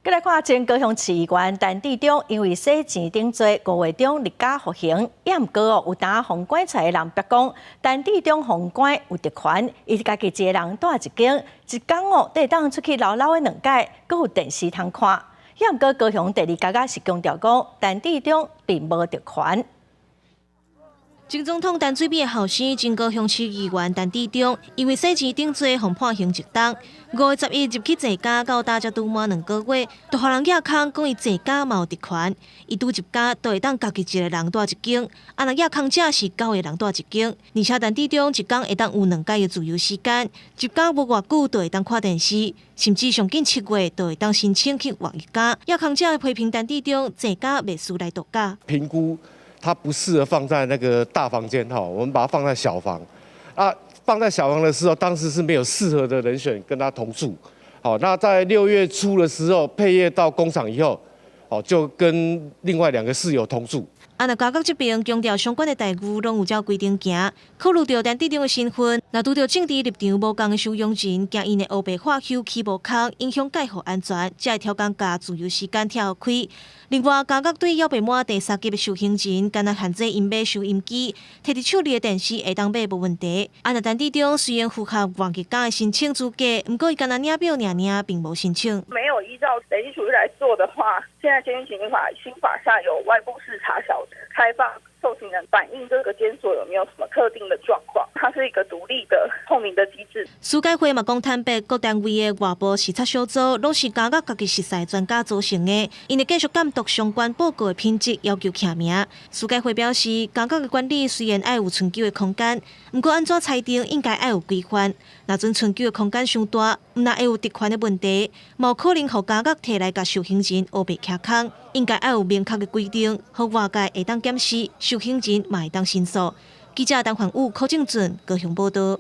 閣來看前高雄市議員陳致中，因為洗錢等罪，5月中入監服刑。抑毋過哦，有當予趕出來的人逼講，陳致中予關有特權，伊家己一個人蹛一間，一工哦，會當出去摎摎的兩擺，閣有電視通看。抑毋過高雄第二監獄是強調講，陳致中並無特權。前總統陳水扁的後生，前高雄市議員陳致中，因為洗錢等罪，予判刑一冬。5月11入去坐監，到今才拄滿2個月，就予人攑空講伊坐監嘛有特權，伊拄入監就會當家己一個人蹛一間，啊若攑空者是九個人蹛一間，而且陳致中一工會當有兩擺的自由時間，入監無偌久就會當看電視，甚至上緊7月就會當申請去越獄監。攑空者批評陳致中坐監袂輸來度假。評估。它不適合放在那個大房間哈，我們把它放在小房。啊，放在小房的時候，當時是沒有適合的人選跟他同住。好，那在6月初的時候，配業到工廠以後，哦，就跟另外兩個室友同住。啊，若監獄這邊強調相關的待遇攏有照規定行，考慮著陳致中的身份，若拄著政治立場無仝的收容人，驚𪜶會烏白化休起無空，影響介護安全，才會調工共自由時間跳開。另外，監獄對猶未滿第三級的受刑人，干焦限制𪜶買收音機，提佇手裡的電視會當買無問題。啊，若陳致中雖然符合外籍監的申請資格，毋過伊干焦領表爾爾，並無申請。沒有依照累積儲蓄來做的話，現在監獄刑法新法下有外部視察小組開放受刑人反映這個監所有沒有什麼特定的狀況，它是一個獨立的透明的機制。司改會嘛講坦白，各單位的外部視察小組攏是監獄家己熟似專家組成的，𪜶會繼續監督相關報告的品質，要求簽名。司改會表示，監獄的管理雖然愛有春秋的空間，毋過按怎裁定應該愛有規範。若準春秋的空間傷大，毋但會有特權的問題，嘛有可能予監獄提來共受刑人烏白徛空。應該愛有明確的規定，予外界會當檢視，受刑人嘛會當申訴。記者陳焕武、柯正俊高雄報道。